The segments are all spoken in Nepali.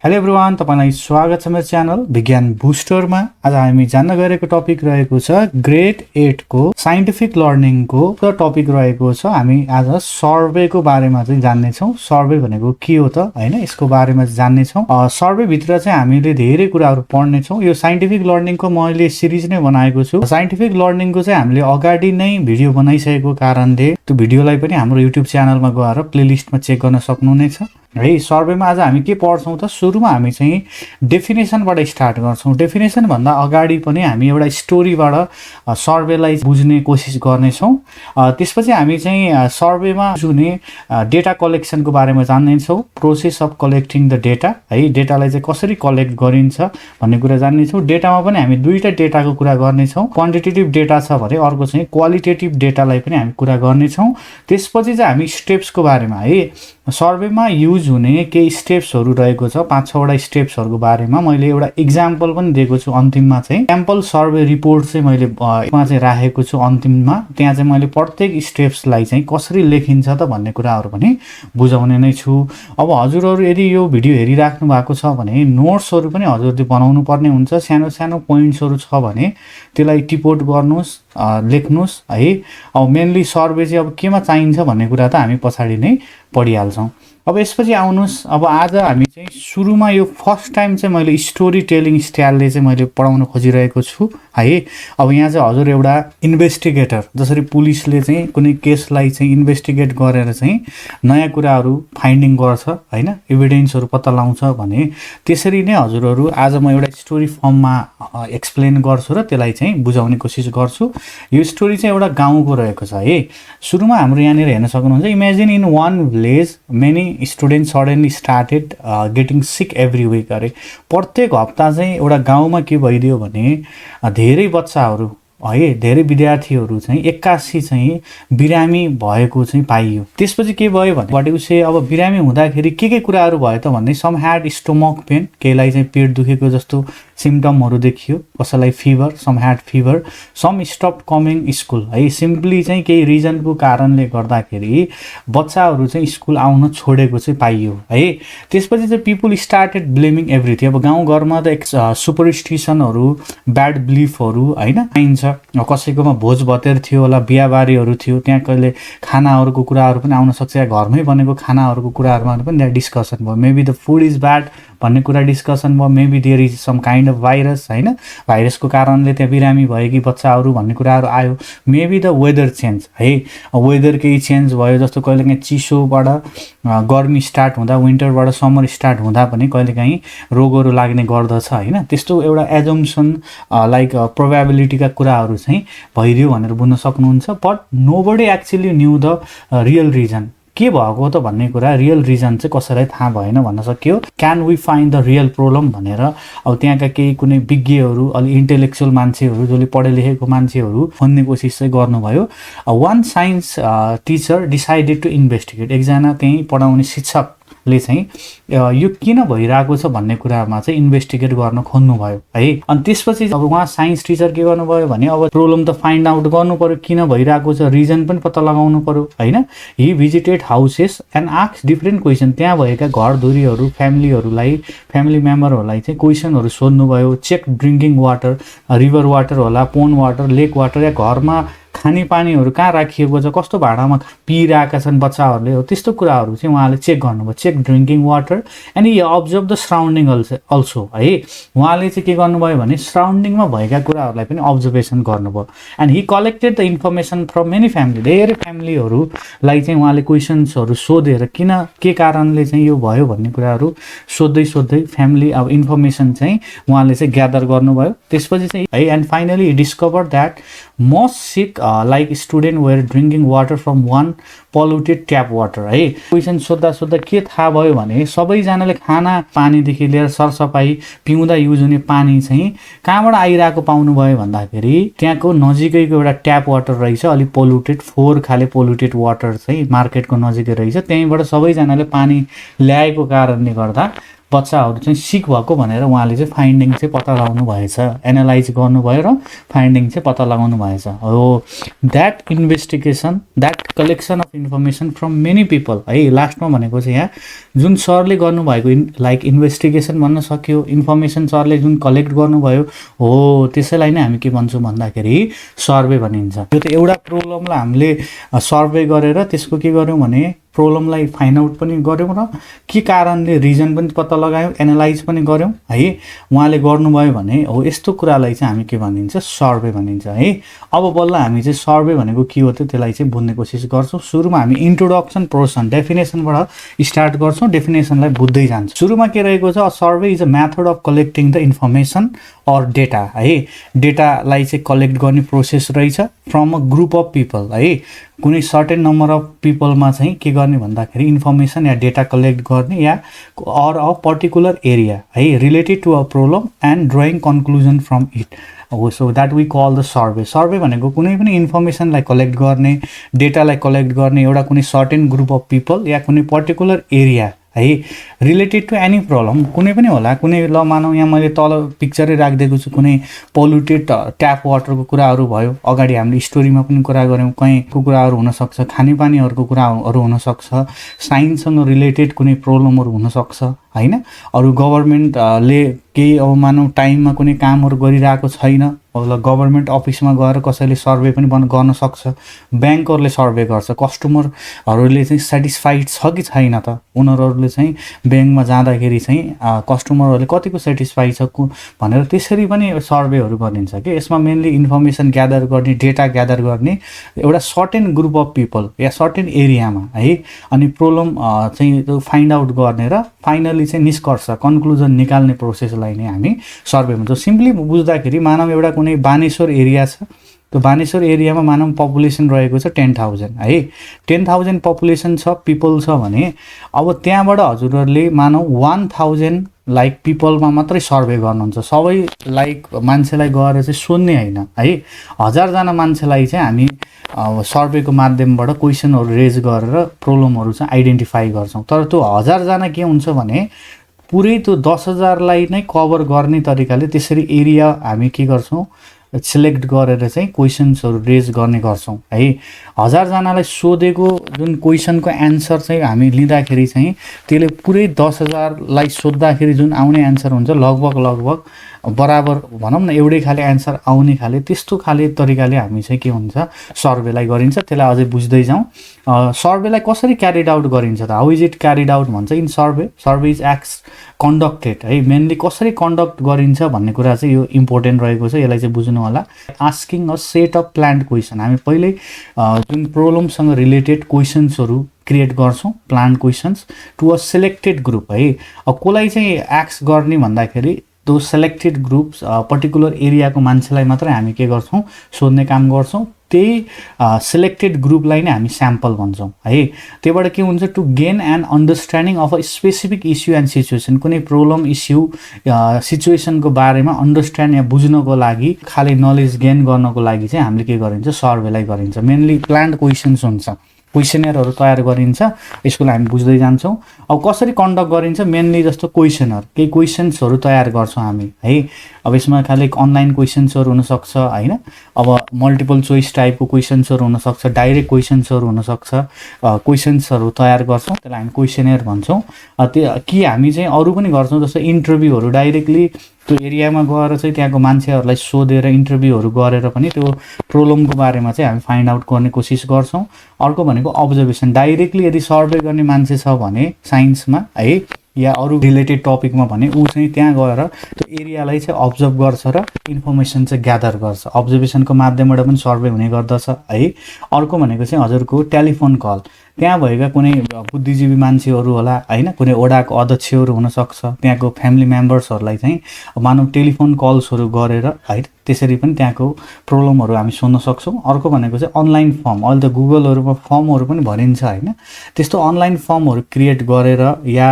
हेलो एभ्रिवान, तपाईलाई स्वागत छ मेरो च्यानल विज्ञान बुस्टरमा। आज हामी जान्न गएको टपिक रहेको छ ग्रेड 8 को साइन्टिफिक लर्निङको टपिक रहेको छ। हामी आज सर्वेको बारेमा चाहिँ जान्ने छौं। सर्वे भनेको के हो त हैन, यसको बारेमा जान्ने छौं। सर्वे भित्र चाहिँ हामीले धेरै कुराहरू पढ्ने छौं। यो साइन्टिफिक लर्निङको मैले सिरिज नै बनाएको छु। साइन्टिफिक लर्निङको चाहिँ हामीले अगाडि नै भिडियो बनाइसकेको कारणले त्यो भिडियोलाई पनि हाम्रो युट्युब च्यानलमा गएर प्लेलिस्टमा चेक गर्न सक्नुहुनेछ है। सर्वेमा आज हामी के पढ्छौं त, सुरुमा हामी चाहिँ डेफिनेसनबाट स्टार्ट गर्छौं। डेफिनेसन भन्दा अगाडि पनि हामी एउटा स्टोरीबाट सर्वेलाई बुझ्ने कोसिस गर्नेछौं। त्यसपछि हामी चाहिँ सर्वेमा जुने डेटा कलेक्सनको बारेमा जान्नेछौं। Process of collecting the data है, डेटालाई चाहिँ कसरी कलेक्ट गरिन्छ भन्ने कुरा जान्नेछौं। डेटामा पनि हामी दुईटा डेटाको कुरा गर्नेछौं। क्वान्टिटेटिभ डेटा छ भने अर्को चाहिँ क्वालिटेटिभ डेटालाई पनि हामी कुरा गर्नेछौं। त्यसपछि चाहिँ हामी स्टेप्सको बारेमा है, सर्वेमा युज हुने केही स्टेप्सहरू रहेको छ। 5-6 वटा स्टेप्सहरूको बारेमा मैले एउटा इक्जाम्पल पनि दिएको छु। अन्तिममा चाहिँ स्याम्पल सर्वे रिपोर्ट चाहिँ मैले चाहिँ राखेको छु अन्तिममा। त्यहाँ चाहिँ मैले प्रत्येक स्टेप्सलाई चाहिँ कसरी लेखिन्छ त भन्ने कुराहरू पनि बुझाउने नै छु। अब हजुरहरू यदि यो भिडियो हेरिराख्नु भएको छ भने नोट्सहरू पनि हजुरले बनाउनु पर्ने हुन्छ। सानो सानो पोइन्ट्सहरू छ भने त्यसलाई टिपोट गर्नुहोस्, लेख्नुहोस् है। अब मेनली सर्वे चाहिँ अब केमा चाहिन्छ भन्ने कुरा त हामी पछाडि नै पढिहाल्छौँ। अब यसपछि आउनुहोस्, अब आज हामी चाहिँ सुरुमा यो फर्स्ट टाइम चाहिँ मैले स्टोरी टेलिङ स्टाइलले चाहिँ मैले पढाउन खोजिरहेको छु है। अब यहाँ चाहिँ हजुर एउटा इन्भेस्टिगेटर, जसरी पुलिसले चाहिँ कुनै केसलाई चाहिँ इन्भेस्टिगेट गरेर चाहिँ नयाँ कुराहरू फाइन्डिङ गर्छ हैन, एभिडेन्सहरू पत्ता लगाउँछ भने त्यसरी नै हजुरहरू आज म एउटा स्टोरी फर्ममा एक्सप्लेन गर्छु र त्यसलाई चाहिँ बुझाउने कोसिस गर्छु। यो स्टोरी चाहिँ एउटा गाउँको रहेको छ है। सुरुमा हाम्रो यहाँनिर हेर्न सक्नुहुन्छ, imagine in one village many students suddenly started getting sick every week. अरे प्रत्येक हप्ता चाहिँ एउटा गाउँमा के भइदियो भने धेरै बच्चाहरू है, धेरै विद्यार्थीहरू चाहिँ एक्कासी चाहिँ बिरामी भएको चाहिँ पाइयो। त्यसपछि के भयो भने उसले अब बिरामी हुँदाखेरि के कुराहरू भयो त भन्दै सम ह्याड स्टोमक पेन, केहीलाई चाहिँ पेट दुखेको जस्तो सिम्पटमहरू देखियो, कसैलाई fever, some had fever, some stop coming school है। सिम्पली चाहिँ केही रिजनको कारणले गर्दाखेरि बच्चाहरू चाहिँ स्कुल आउन छोडेको चाहिँ पाइयो है। त्यसपछि चाहिँ पिपुल स्टार्टेड ब्लेमिङ एभ्रिथिङ। अब गाउँघरमा त सुपरस्टिसनहरू, ब्याड बिलिफहरू हैन पाइन्छ। कसैकोमा भोज भतेर थियो होला, बिहाबारीहरू थियो, त्यहाँ कहिले खानाहरूको कुराहरू पनि आउन सक्छ, या घरमै बनेको खानाहरूको कुराहरूमा पनि त्यहाँ डिस्कसन भयो। Maybe the food is bad भन्ने कुरा डिस्कसन भयो। Maybe there is some kind of virus हैन, भाइरसको कारणले त्यहाँ बिरामी भयो कि बच्चाहरू भन्ने कुराहरू आयो। मेबी द वेदर चेन्ज है, वेदर केही चेन्ज भयो, जस्तो कहिलेकाहीँ चिसोबाट गर्मी स्टार्ट हुँदा, विन्टरबाट समर स्टार्ट हुँदा पनि कहिलेकाहीँ रोगहरू लाग्ने गर्दछ हैन। त्यस्तो एउटा एजम्सन लाइक प्रोबेबिलिटीका कुराहरू चाहिँ भइदियो भनेर बुझ्न सक्नुहुन्छ। But nobody actually knew the real reason, के भएको त भन्ने कुरा, रियल रिजन चाहिँ कसैलाई थाहा भएन भन्न सकियो। Can we find the real problem भनेर अब त्यहाँका केही कुनै विज्ञहरू, अलि इन्टेलेक्चुअल मान्छेहरू, जसले पढे लेखेको मान्छेहरू खोज्ने कोसिस चाहिँ गर्नुभयो। One science teacher decided to investigate, एकजना त्यहीँ पढाउने शिक्षकले चाहिँ यो किन भइरहेको छ भन्ने कुरामा चाहिँ इन्भेस्टिगेट गर्न खोज्नुभयो है। अनि त्यसपछि अब उहाँ साइन्स टिचर के गर्नुभयो भने अब प्रब्लम त फाइन्ड आउट गर्नु पर्यो, किन भइरहेको छ, रिजन पनि पत्ता लगाउनु पर्यो हैन। He visited houses and asked different question. त्यहाँ भएका घरधुरीहरू, फ्यामिली मेम्बरहरूलाई चाहिँ क्वेसनहरू सोध्नुभयो। Check drinking water, river water होला, पोन्ड वाटर, लेक वाटर, या घरमा खानेपानीहरू कहाँ राखिएको छ, कस्तो भाँडामा पिइरहेका छन् बच्चाहरूले, हो त्यस्तो कुराहरू चाहिँ उहाँले चेक गर्नुभयो। चेक ड्रिङ्किङ वाटर एन्ड यी अब्जर्भ द सराउन्डिङ अल्सो है। उहाँले चाहिँ के गर्नुभयो भने सराउन्डिङमा भएका कुराहरूलाई पनि अब्जर्भेसन गर्नुभयो। And he collected the information from many family, धेरै फ्यामिलीहरूलाई चाहिँ उहाँले क्वेसन्सहरू सोधेर किन के कारणले चाहिँ यो भयो भन्ने कुराहरू सोध्दै फ्यामिली अब इन्फर्मेसन चाहिँ उहाँले चाहिँ ग्यादर गर्नुभयो। त्यसपछि चाहिँ है, and finally he discover that most sick like student were drinking water from one polluted tap water है। क्वेसन सोद्धा के थाहा भयो भने सबैजनाले खाना पानीदेखि लिएर सरसफाइ पिउँदा युज हुने पानी चाहिँ कहाँबाट आइरहेको पाउनुभयो भन्दाखेरि त्यहाँको नजिकैको एउटा ट्याप वाटर रहेछ, अलिक पोल्युटेड, 4 खाले पोल्युटेड वाटर चाहिँ मार्केटको नजिकै रहेछ। त्यहीँबाट सबैजनाले पानी ल्याएको कारणले गर्दा बच्चाहरू चाहिँ सिक भएको भनेर उहाँले चाहिँ फाइन्डिङ चाहिँ पत्ता लगाउनु भएछ, एनालाइज गर्नुभयो र फाइन्डिङ चाहिँ पत्ता लगाउनु भएछ हो। That investigation, that collection of information from many people है। लास्टमा भनेको चाहिँ यहाँ जुन सरले गर्नुभएको लाइक इन्भेस्टिगेसन भन्न सक्यो, इन्फर्मेसन सरले जुन कलेक्ट गर्नुभयो हो, त्यसैलाई नै हामी के भन्छौँ भन्दाखेरि सर्वे भनिन्छ। यो त एउटा प्रब्लमलाई हामीले सर्वे गरेर त्यसको के गर्यौँ भने प्रब्लमलाई फाइन्ड आउट पनि गऱ्यौँ र के कारणले रिजन पनि पत्ता लगायौँ, एनालाइज पनि गऱ्यौँ है। उहाँले गर्नुभयो भने हो यस्तो कुरालाई चाहिँ हामी के भनिन्छ सर्वे भनिन्छ है। अब बल्ल हामी चाहिँ सर्वे भनेको के हो त त्यसलाई चाहिँ बुझ्ने कोसिस गर्छौँ। सुरुमा हामी इन्ट्रोडक्सन पोर्सन डेफिनेसनबाट स्टार्ट गर्छौँ, डेफिनेसनलाई बुझ्दै जान्छौँ। सुरुमा के रहेको छ, survey is a method of collecting the information or data है। डेटालाई चाहिँ कलेक्ट गर्ने प्रोसेस रहेछ from a group of people है। कुनै सर्टेन नम्बर अफ पिपलमा चाहिँ के गर्ने भन्दाखेरि इन्फर्मेसन या डेटा कलेक्ट गर्ने या अर अ पर्टिकुलर एरिया है related to a problem and drawing conclusion from it हो। So that we call the survey. Survey भनेको कुनै पनि इन्फर्मेसनलाई कलेक्ट गर्ने, डेटालाई कलेक्ट गर्ने एउटा कुनै सर्टेन ग्रुप अफ पिपल या कुनै पर्टिकुलर एरिया है रिलेटेड टु एनी प्रब्लम, कुनै पनि होला। कुनै ल मानौँ यहाँ मैले तल पिक्चरै राखिदिएको छु, कुनै पोल्युटेड ट्याप वाटरको कुराहरू भयो, अगाडि हामीले स्टोरीमा पनि कुरा गऱ्यौँ, कहीँको कुराहरू हुनसक्छ, खानेपानीहरूको कुराहरू हुनसक्छ, साइन्ससँग रिलेटेड कुनै प्रब्लमहरू हुनसक्छ होइन। अरू गभर्मेन्टले केही अब मानौँ टाइममा कुनै कामहरू गरिरहेको छैन, अब गभर्मेन्ट अफिसमा गएर कसैले सर्वे पनि गर्न सक्छ, ब्याङ्कहरूले सर्वे गर्छ, कस्टमरहरूले चाहिँ सेटिस्फाइड छ कि छैन त, उनीहरूले चाहिँ ब्याङ्कमा जाँदाखेरि चाहिँ कस्टमरहरूले कतिको सेटिस्फाइड छ भनेर त्यसरी पनि सर्वेहरू गरिन्छ कि। यसमा मेनली इन्फर्मेसन ग्यादर गर्ने, डेटा ग्यादर गर्ने एउटा certain group of people yeah certain एरियामा है, अनि प्रब्लम चाहिँ त्यो फाइन्ड आउट गर्ने र फाइनली चाहिँ निष्कर्ष कन्क्लुजन निकाल्ने प्रोसेसलाई नै हामी सर्वे भन्छौँ। सिम्पली बुझ्दाखेरि मानव एउटा कुनै बानेश्वर एरिया छ, त्यो बानेश्वर एरियामा मानव पपुलेसन रहेको छ 10,000 है। 10,000 पपुलेसन छ, पिपल छ भने अब त्यहाँबाट हजुरहरूले मानव 1,000 लाइक पिपलमा मात्रै सर्वे गर्नुहुन्छ, सबै लाइक मान्छेलाई गएर चाहिँ सोध्ने होइन है। 1000जना मान्छेलाई चाहिँ हामी सर्वेको माध्यमबाट क्वेसनहरू रेज गरेर प्रब्लमहरू चाहिँ आइडेन्टिफाई गर्छौँ। तर त्यो 1000जना के हुन्छ भने पुरै त्यो 10,000लाई नै कभर गर्ने तरिकाले त्यसरी एरिया हामी के गर्छौँ सिलेक्ट गरेर चाहिँ क्वेसन्सहरू रेज गर्ने गर्छौँ है। 1000जनालाई सोधेको जुन क्वेसनको एन्सर चाहिँ हामी लिँदाखेरि चाहिँ त्यसले पुरै 10,000लाई सोद्धाखेरि जुन आउने एन्सर हुन्छ लगभग बराबर भनौँ न एउटै खाले एन्सर आउने खाले त्यस्तो खाले तरिकाले हामी चाहिँ के हुन्छ सर्वेलाई गरिन्छ। त्यसलाई अझै बुझ्दै जाउँ। सर्वेलाई कसरी क्यारिड आउट गरिन्छ त, how is it carried out भन्छ in survey. Survey is x conducted है, मेनली कसरी कन्डक्ट गरिन्छ भन्ने कुरा चाहिँ यो इम्पोर्टेन्ट रहेको छ, यसलाई चाहिँ बुझ्नु होला। Asking a set of planned question, हामी पहिल्यै जुन प्रब्लमसँग रिलेटेड क्वेसन्सहरू क्रिएट गर्छौँ, planned questions to a selected group है। अब कसलाई चाहिँ एक्स गर्ने भन्दाखेरि त्यो सेलेक्टेड ग्रुप्स पर्टिकुलर एरियाको मान्छेलाई मात्रै हामी के गर्छौँ सोध्ने काम गर्छौँ। त्यही सिलेक्टेड ग्रुपलाई नै हामी स्याम्पल भन्छौँ है। त्योबाट के हुन्छ to gain and understanding of a specific issue and situation, कुनै प्रब्लम इस्यु सिचुएसनको बारेमा अन्डरस्ट्यान्ड या बुझ्नको लागि खालि नलेज गेन गर्नको लागि चाहिँ हामीले के गरिन्छ सर्वेलाई गरिन्छ। मेनली प्लान्ड क्वेसन्स हुन्छ, क्वेसनरहरू तयार गरिन्छ, यसको लागि हामी बुझ्दै जान्छौँ। अब कसरी कन्डक्ट गरिन्छ, मेनली जस्तो क्वेसनर केही क्वेसन्सहरू तयार गर्छौँ हामी है। अब यसमा खालि अनलाइन क्वेसन्सहरू हुनसक्छ होइन, अब मल्टिपल चोइस टाइपको क्वेसन्सहरू हुनसक्छ, डाइरेक्ट क्वेसन्सहरू हुनसक्छ, क्वेसन्सहरू तयार गर्छौँ, त्यसलाई हामी क्वेसनर भन्छौँ। त्यो कि हामी चाहिँ अरू पनि गर्छौँ, जस्तो इन्टरभ्यूहरू डाइरेक्टली त्यो एरियामा गएर चाहिँ त्यहाँको मान्छेहरूलाई सोधेर इन्टरभ्यूहरू गरेर पनि त्यो प्रब्लमको बारेमा चाहिँ हामी फाइन्ड आउट गर्ने कोसिस गर्छौँ। अर्को भनेको अब्जर्भेसन, डाइरेक्टली यदि सर्वे गर्ने मान्छे छ भने साइन्समा है या अरू रिलेटेड टपिकमा भने ऊ चाहिँ त्यहाँ गएर त्यो एरियालाई चाहिँ अब्जर्भ गर्छ र इन्फर्मेसन चाहिँ ग्यादर गर्छ। अब्जर्भेसनको माध्यमबाट पनि सर्वे हुने गर्दछ है। अर्को भनेको चाहिँ हजुरको टेलिफोन कल, त्यहाँ भएका कुनै बुद्धिजीवी मान्छेहरू होला होइन, कुनै वडाको अध्यक्षहरू हुनसक्छ, त्यहाँको फ्यामिली मेम्बर्सहरूलाई चाहिँ मानव टेलिफोन कल्सहरू गरेर है त्यसरी पनि त्यहाँको प्रब्लमहरू हामी सोध्न सक्छौँ। अर्को भनेको चाहिँ अनलाइन फर्म, अहिले त गुगलहरूमा फर्महरू पनि भरिन्छ होइन, त्यस्तो अनलाइन फर्महरू क्रिएट गरेर या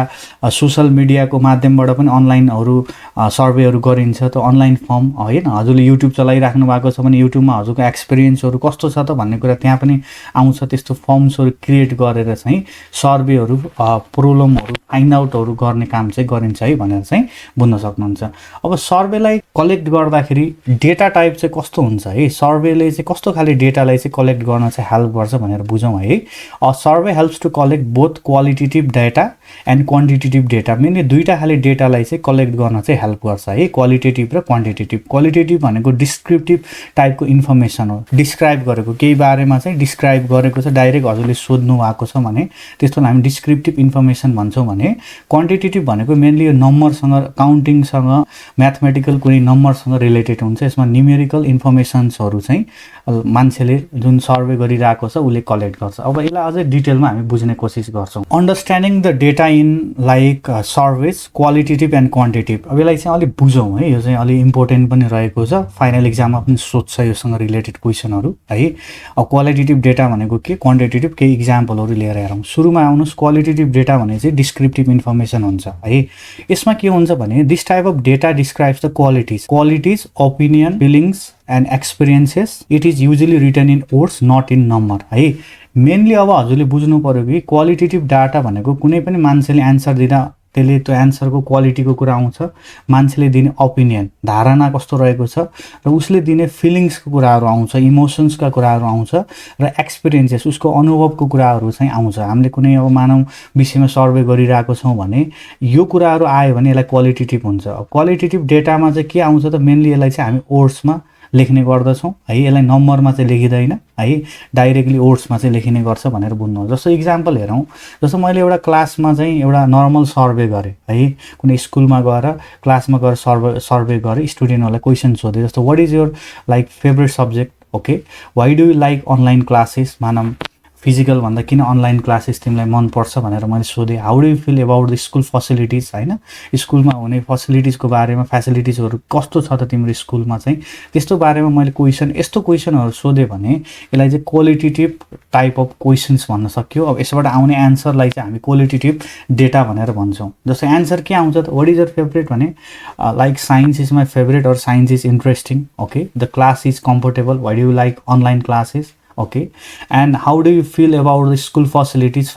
सोसल मिडियाको माध्यमबाट पनि अनलाइनहरू सर्वेहरू गरिन्छ। त्यो अनलाइन फर्म होइन, हजुरले युट्युब चलाइराख्नु भएको छ भने युट्युबमा हजुरको एक्सपिरियन्सहरू कस्तो छ त भन्ने कुरा त्यहाँ पनि आउँछ, त्यस्तो फर्म्सहरू क्रिएट गरेर चाहिँ सर्वेहरू प्रब्लमहरू फाइन्ड आउटहरू गर्ने काम चाहिँ गरिन्छ है भनेर चाहिँ बुझ्न सक्नुहुन्छ। अब सर्वेलाई कलेक्ट गर्दाखेरि डेटा टाइप चाहिँ कस्तो हुन्छ है, सर्वेले चाहिँ कस्तो खाले डेटालाई चाहिँ कलेक्ट गर्न चाहिँ हेल्प गर्छ भनेर बुझौँ है। Survey helps to collect both qualitative data and quantitative data. Mainly दुईवटा खाले डेटालाई चाहिँ कलेक्ट गर्न चाहिँ हेल्प गर्छ है, क्वालिटेटिभ र क्वान्टिटेटिभ। क्वालिटेटिभ भनेको डिस्क्रिप्टिभ टाइपको इन्फर्मेसन हो, डिस्क्राइब गरेको केही बारेमा चाहिँ डिस्क्राइब गरेको छ, डाइरेक्ट हजुरले सोध्नु भएको छ भने त्यस्तोलाई हामी डिस्क्रिप्टिभ इन्फर्मेसन भन्छौँ भने क्वान्टिटेटिभ भनेको मेनली यो नम्बरसँग, काउन्टिङसँग, म्याथमेटिकल कुनै नम्बरसँग रिलेटेड हुन्छ। यसमा न्युमेरिकल इन्फर्मेसन्सहरू चाहिँ मान्छेले जुन सर्वे गरिरहेको छ उसले कलेक्ट गर्छ। अब यसलाई अझै डिटेलमा हामी बुझ्ने कोसिस गर्छौँ। Understanding the data in like surveys qualitative and quantitative. अब यसलाई चाहिँ अलिक बुझौँ है, यो चाहिँ अलिक इम्पोर्टेन्ट पनि रहेको छ, फाइनल इक्जाममा पनि सोध्छ योसँग रिलेटेड क्वेसनहरू है। अब क्वालिटेटिभ डेटा भनेको के, क्वान्टिटेटिभ केही इक्जाम्पलहरू लिएर हेरौँ। सुरुमा आउनुहोस्, क्वालिटेटिभ डेटा भने चाहिँ डिस्क्रिप्टिभ इन्फर्मेसन हुन्छ है। यसमा के हुन्छ भने this type of data describes the qualities, opinion, feelings and experiences. It is usually written in words not in number है। मेनली अब हजुरले बुझ्नु पऱ्यो कि क्वालिटेटिभ डाटा भनेको कुनै पनि मान्छेले एन्सर दिँदा त्यसले त्यो एन्सरको क्वालिटीको कुरा आउँछ, मान्छेले दिने ओपिनियन, धारणा कस्तो रहेको छ, र उसले दिने फिलिङ्सको कुराहरू आउँछ, इमोसन्सका कुराहरू आउँछ, र एक्सपिरियन्सेस उसको अनुभवको कुराहरू चाहिँ आउँछ। हामीले कुनै अब मानव विषयमा सर्वे गरिरहेको छौँ भने यो कुराहरू आयो भने यसलाई क्वालिटेटिभ हुन्छ। क्वालिटेटिभ डेटामा चाहिँ के आउँछ त, मेनली यसलाई चाहिँ हामी वर्ड्समा लेख्ने गर्दछौँ है, यसलाई नम्बरमा चाहिँ लेखिँदैन है, डाइरेक्टली वर्ड्समा चाहिँ लेखिने गर्छ भनेर बुझ्नु। जस्तो इक्जाम्पल हेरौँ, जस्तो मैले एउटा क्लासमा चाहिँ एउटा नर्मल सर्वे गरेँ है, कुनै स्कुलमा गएर क्लासमा गएर सर्वे गरेँ, स्टुडेन्टहरूलाई क्वेसन सोधेँ। जस्तो what is your like favourite subject, okay, why do you like online classes, मानम फिजिकल भन्दा किन अनलाइन क्लासेस तिमीलाई मनपर्छ भनेर मैले सोधेँ। How do you feel about the school facilities, होइन, स्कुलमा हुने फेसिलिटिजको बारेमा, फेसिलिटिजहरू कस्तो छ त तिम्रो स्कुलमा चाहिँ, त्यस्तो बारेमा मैले यस्तो क्वेसनहरू सोधेँ भने यसलाई चाहिँ क्वालिटेटिभ टाइप अफ क्वेसन्स भन्न सक्यो। अब यसबाट आउने एन्सरलाई चाहिँ हामी क्वालिटेटिभ डेटा भनेर भन्छौँ। जस्तो एन्सर के आउँछ त, वाट इज यर फेभरेट भने like science is my favourite or science is interesting, okay, the class is comfortable, why do you like online classes, okay, and how do you feel about the school facilities?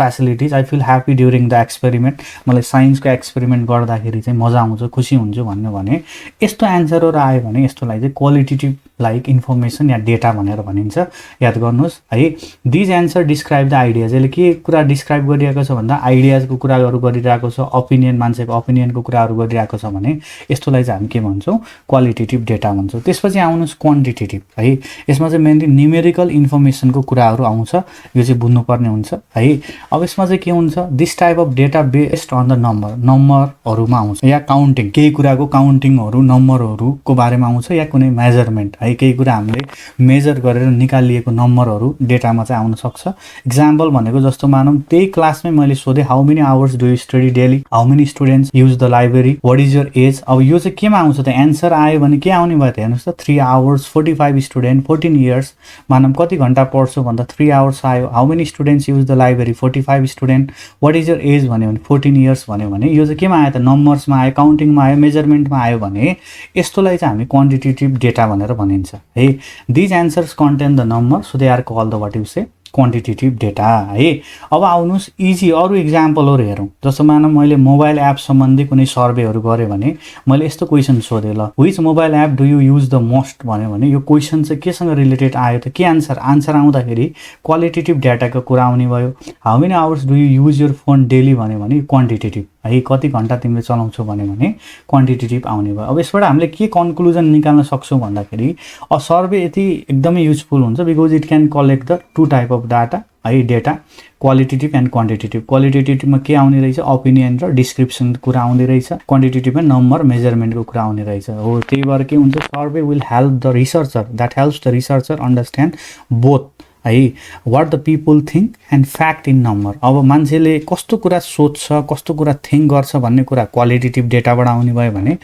I feel happy during the experiment. मलाई साइन्सको एक्सपेरिमेन्ट गर्दाखेरि चाहिँ मजा आउँछ, खुसी हुन्छु भन्नु भने यस्तो एन्सरहरू आयो भने यस्तोलाई चाहिँ क्वालिटेटिभ लाइक इन्फर्मेसन या डेटा भनेर भनिन्छ। याद गर्नुहोस् है, these answer describe the ideas. यसले के कुरा डिस्क्राइब गरिरहेको छ भन्दा आइडियाजको कुराहरू गरिरहेको छ, ओपिनियन, मान्छेको ओपिनियनको कुराहरू गरिरहेको छ भने यस्तोलाई चाहिँ हामी के भन्छौँ, क्वालिटेटिभ डेटा भन्छौँ। त्यसपछि आउनुहोस् क्वान्टिटेटिभ है, यसमा चाहिँ मेनली न्युमेरिकल इन्फर्मेसनको कुराहरू आउँछ, यो चाहिँ बुझ्नुपर्ने हुन्छ है। अब यसमा चाहिँ के हुन्छ, this type of data based on the नम्बरहरूमा आउँछ, या काउन्टिङ, केही कुराको काउन्टिङहरू, नम्बरहरूको बारेमा आउँछ, या कुनै मेजरमेन्ट है, केही कुरा हामीले मेजर गरेर निकालिएको नम्बरहरू डेटामा चाहिँ आउन सक्छ। इक्जाम्पल भनेको जस्तो मानौँ त्यही क्लासमै मैले सोधेँ, how many hours do you study daily, how many students use the library, what is your age. अब यो चाहिँ केमा आउँछ त, एन्सर आयो भने के आउने भयो त, हेर्नुहोस् त, 3 आवर्स, 45 स्टुडेन्ट, 14 इयर्स, मानौँ कति घन्टा पढ्छु भन्दा 3 आवर्स आयो। How many students use the library, 45 student, what is your age भन्यो भने 14 इयर्स भन्यो भने यो चाहिँ केमा आयो त, नम्बर्समा आयो, काउन्टिङमा आयो, मेजरमेन्टमा आयो भने यस्तोलाई चाहिँ हामी क्वान्टिटेटिभ डेटा भनेर भनिन्छ है। These answers contain the number, so they are called the what you say quantitative data है। अब आउनुहोस् इजी अरू इक्जाम्पलहरू हेरौँ। जस्तो मानौँ मैले मोबाइल एप सम्बन्धी कुनै सर्वेहरू गरेँ भने मैले यस्तो क्वेसन सोधेँ, ल which mobile app do you use the most भन्यो भने यो क्वेसन चाहिँ केसँग रिलेटेड आयो त, के आन्सर आउँदाखेरि क्वालिटेटिभ डेटाको कुरा आउने भयो। How many hours do you use your phone daily भन्यो भने क्वान्टिटेटिभ है, कति घन्टा तिमीले चलाउँछौ भन्यो भने क्वान्टिटेटिभ आउने भयो। अब यसबाट हामीले के कन्क्लुजन निकाल्न सक्छौँ भन्दाखेरि सर्वे यति एकदमै युजफुल हुन्छ, because it can collect the 2 type of data है, डेटा क्वालिटेटिभ एन्ड क्वान्टिटेटिभ। क्वालिटेटिभमा के आउने रहेछ, ओपिनियन र डिस्क्रिप्सन कुरा आउने रहेछ, क्वान्टिटेटिभमा नम्बर, मेजरमेन्टको कुरा आउने रहेछ हो। त्यही भएर के हुन्छ, survey will help the researcher, that helps the researcher understand both है, what the people think and fact in number. अब मान्छेले कस्तो कुरा सोध्छ, कस्तो कुरा थिङ्क गर्छ भन्ने कुरा क्वालिटेटिभ डेटाबाट आउने भयो भने,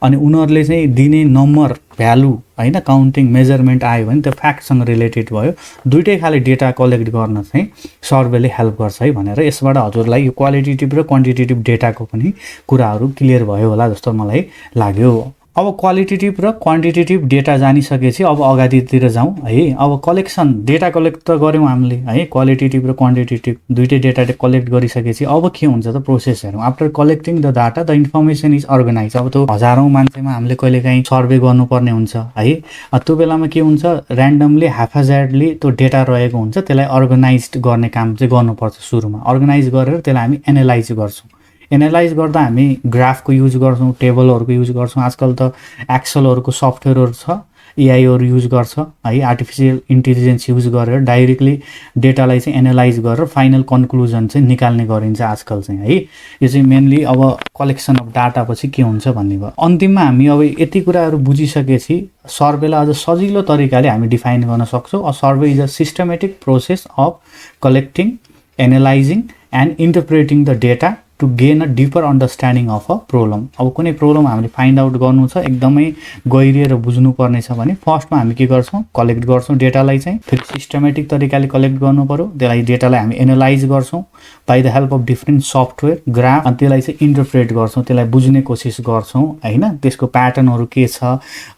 अनि उनीहरूले चाहिँ दिने नम्बर, भ्यालु होइन, काउन्टिङ, मेजरमेन्ट आयो भने त्यो फ्याक्टसँग रिलेटेड भयो। दुइटै खाले डेटा कलेक्ट गर्न चाहिँ सर्वेले हेल्प गर्छ है भनेर यसबाट हजुरलाई यो क्वालिटेटिभ र क्वान्टिटेटिभ डेटाको पनि कुराहरू क्लियर भयो होला जस्तो मलाई लाग्यो। अब क्वालिटेटिभ र क्वान्टिटेटिभ डेटा जानिसकेपछि अब अगाडितिर जाउँ है। अब कलेक्सन डेटा कलेक्ट त गऱ्यौँ हामीले है, क्वालिटेटिभ र क्वान्टिटेटिभ दुइटै डेटा कलेक्ट गरिसकेपछि अब के हुन्छ त प्रोसेस हेरौँ। After collecting the data the information is organise. अब त्यो हजारौँ मान्छेमा हामीले कहिलेकाहीँ सर्वे गर्नुपर्ने हुन्छ है, त्यो बेलामा के हुन्छ ऱ्यान्डमली ह्याफाजार्डली त्यो डेटा रहेको हुन्छ, त्यसलाई अर्गनाइज गर्ने काम चाहिँ गर्नुपर्छ। सुरुमा अर्गनाइज गरेर त्यसलाई हामी एनालाइज गर्छौँ। एनालाइज गर्दा हामी ग्राफको युज गर्छौँ, टेबलहरूको युज गर्छौँ। आजकल त एक्सलहरूको सफ्टवेयरहरू छ, एआईहरू युज गर्छ है, आर्टिफिसियल इन्टेलिजेन्स युज गरेर डाइरेक्टली डेटालाई चाहिँ एनालाइज गरेर फाइनल कन्क्लुजन चाहिँ निकाल्ने गरिन्छ आजकल चाहिँ है। यो चाहिँ मेनली अब कलेक्सन अफ डाटा पछि के हुन्छ भन्ने भयो। अन्तिममा हामी अब यति कुराहरू बुझिसकेपछि सर्वेलाई अझ सजिलो तरिकाले हामी डिफाइन गर्न सक्छौँ। Survey is a systematic process of collecting, analysing and interpreting the data to gain a deeper understanding of a problem. अब कुनै प्रब्लम हामीले फाइन्ड आउट गर्नु छ, एकदमै गहिरिएर बुझ्नुपर्ने छ भने फर्स्टमा हामी के गर्छौँ कलेक्ट गर्छौँ डेटालाई चाहिँ, फेरि सिस्टमेटिक तरिकाले कलेक्ट गर्नु पऱ्यो। त्यसलाई डेटालाई हामी एनालाइज गर्छौँ by the help of different software graph, अनि त्यसलाई चाहिँ इन्टरप्रेट गर्छौँ, त्यसलाई बुझ्ने कोसिस गर्छौँ होइन, त्यसको प्याटर्नहरू के छ।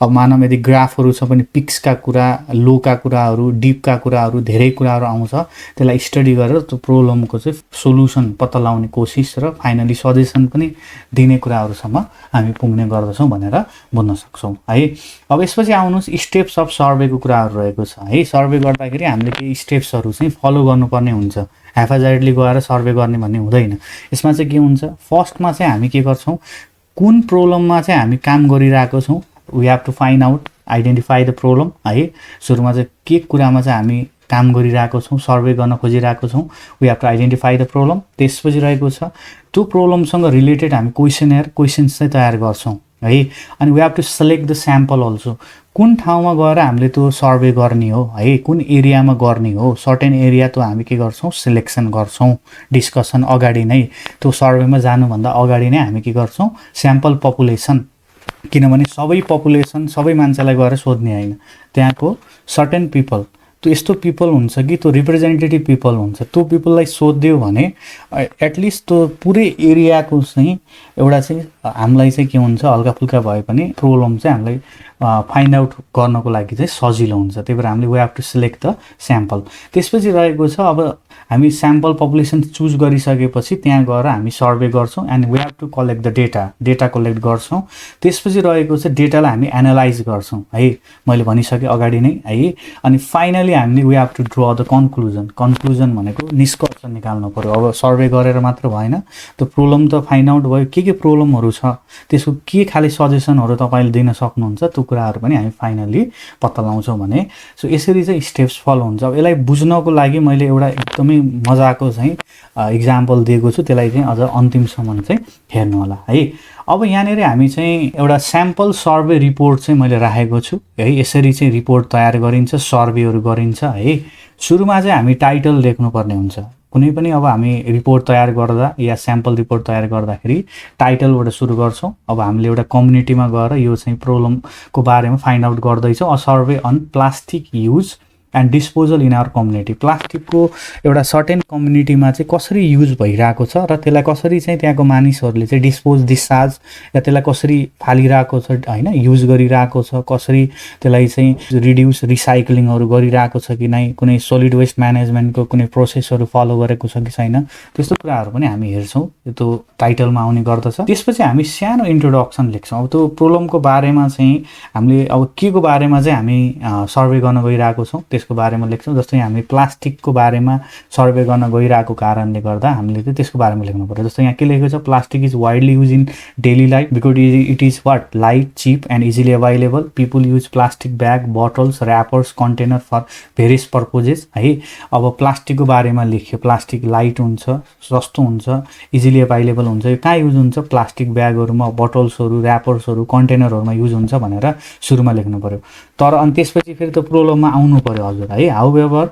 अब मानव यदि ग्राफहरू छ भने पिक्सका कुरा, लोका कुराहरू, डिपका कुराहरू, धेरै कुराहरू आउँछ, त्यसलाई स्टडी गरेर त्यो प्रब्लमको चाहिँ सोल्युसन पत्ता लगाउने कोसिस र फाइनली सजेसन पनि दिने कुराहरूसम्म हामी पुग्ने गर्दछौँ भनेर बुझ्न सक्छौँ है। अब यसपछि आउनुहोस् स्टेप्स अफ सर्वेको कुराहरू रहेको छ है। सर्वे गर्दाखेरि हामीले केही स्टेप्सहरू चाहिँ फलो गर्नुपर्ने हुन्छ, ह्याफाजार्डली गएर सर्वे गर्ने भन्ने हुँदैन। यसमा चाहिँ के हुन्छ, फर्स्टमा चाहिँ हामी के गर्छौँ, कुन प्रब्लममा चाहिँ हामी काम गरिरहेको छौँ, we have to find out identify the problem है। सुरुमा चाहिँ के कुरामा चाहिँ हामी काम गरिरहेको छौँ, सर्वे गर्न खोजिरहेको छौँ, we have to identify the problem. त्यसपछि रहेको छ त्यो प्रब्लमसँग रिलेटेड हामी क्वेसन्स चाहिँ तयार गर्छौँ है। अनि we have to select the sample also, कुन ठाउँमा गएर हामीले त्यो सर्वे गर्ने हो है, कुन एरियामा गर्ने हो, सर्टेन एरिया त्यो हामी के गर्छौँ सिलेक्सन गर्छौँ। डिस्कसन अगाडि नै, त्यो सर्वेमा जानुभन्दा अगाडि नै हामी के गर्छौँ स्याम्पल पपुलेसन, किनभने सबै पपुलेसन सबै मान्छेलाई गएर सोध्ने होइन, त्यहाँको सर्टेन पिपल, त्यो यस्तो पिपल हुन्छ कि त्यो रिप्रेजेन्टेटिभ पिपल हुन्छ, त्यो पिपललाई सोधिदियो भने एटलिस्ट त्यो पुरै एरियाको चाहिँ एउटा चाहिँ हामीलाई चाहिँ के हुन्छ हल्का फुल्का भए पनि प्रब्लम चाहिँ हामीलाई फाइन्ड आउट गर्नको लागि चाहिँ सजिलो हुन्छ। त्यही भएर हामीले we have to select the sample. त्यसपछि रहेको छ अब हामी स्याम्पल पपुलेसन चुज गरिसकेपछि त्यहाँ गएर हामी सर्वे गर्छौँ and we have to collect the data collect गर्छौँ। त्यसपछि रहेको छ डेटालाई हामी एनालाइज गर्छौँ है, मैले भनिसकेँ अगाडि नै है। अनि फाइनली हामीले we have to draw the conclusion भनेको निष्कर्ष निकाल्नु पऱ्यो। अब सर्वे गरेर मात्र भएन, त्यो प्रब्लम त फाइन्ड आउट भयो, के प्रब्लमहरू छ, त्यसको के खाले सजेसनहरू तपाईँले दिन सक्नुहुन्छ, त्यो कुराहरू पनि हामी फाइनली पत्ता लगाउँछौँ भने। सो यसरी चाहिँ स्टेप्स फलो हुन्छ। अब यसलाई बुझ्नको लागि मैले एउटा एकदमै मजाको चाहिँ इक्जाम्पल दिएको छु, त्यसलाई चाहिँ अझ अन्तिमसम्म चाहिँ हेर्नु होला है। अब यहाँनिर हामी चाहिँ एउटा स्याम्पल सर्वे रिपोर्ट चाहिँ मैले राखेको छु है। यसरी चाहिँ रिपोर्ट तयार गरिन्छ, सर्वेहरू गरिन्छ है। सुरुमा चाहिँ हामी टाइटल लेख्नुपर्ने हुन्छ। कुनै पनि अब हामी रिपोर्ट तयार गर्दा या स्याम्पल रिपोर्ट तयार गर्दाखेरि टाइटलबाट सुरु गर्छौँ। अब हामीले एउटा कम्युनिटीमा गएर यो चाहिँ प्रब्लमको बारेमा फाइन्ड आउट गर्दैछौँ, a survey on plastic use and disposal in our community. प्लास्टिकको एउटा सर्टेन कम्युनिटीमा चाहिँ कसरी युज भइरहेको छ र त्यसलाई कसरी चाहिँ त्यहाँको मानिसहरूले चाहिँ डिस्चार्ज या त्यसलाई कसरी फालिरहेको छ होइन, युज गरिरहेको छ, कसरी त्यसलाई चाहिँ रिड्युस रिसाइक्लिङहरू गरिरहेको छ कि नै, कुनै सोलिड वेस्ट म्यानेजमेन्टको कुनै प्रोसेसहरू फलो गरेको छ कि छैन, त्यस्तो कुराहरू पनि हामी हेर्छौँ, त्यो टाइटलमा आउने गर्दछ। त्यसपछि हामी सानो इन्ट्रोडक्सन लेख्छौँ। अब त्यो प्रब्लमको बारेमा चाहिँ हामीले अब के को बारेमा चाहिँ हामी सर्वे गर्न गइरहेको छौँ त्यसको बारेमा लेख्छौँ। जस्तै हामी प्लास्टिकको बारेमा सर्वे गर्न गइरहेको कारणले गर्दा हामीले चाहिँ त्यसको बारेमा लेख्नु पर्यो। जस्तै यहाँ के लेखेको छ, plastic is widely use in daily life because it is what light, cheap and easily available. People use plastic bag, bottles, wrappers, container for various purposes है। अब प्लास्टिकको बारेमा लेख्यो, प्लास्टिक लाइट हुन्छ, सस्तो हुन्छ, इजिली अभाइलेबल हुन्छ। यो कहाँ युज हुन्छ, प्लास्टिक ब्यागहरूमा, बोटल्सहरू, ऱ्यापर्सहरू, कन्टेनरहरूमा युज हुन्छ भनेर सुरुमा लेख्नु पर्यो। तर अनि त्यसपछि फेरि त्यो प्रब्लममा आउनु पर्यो हजुर है। However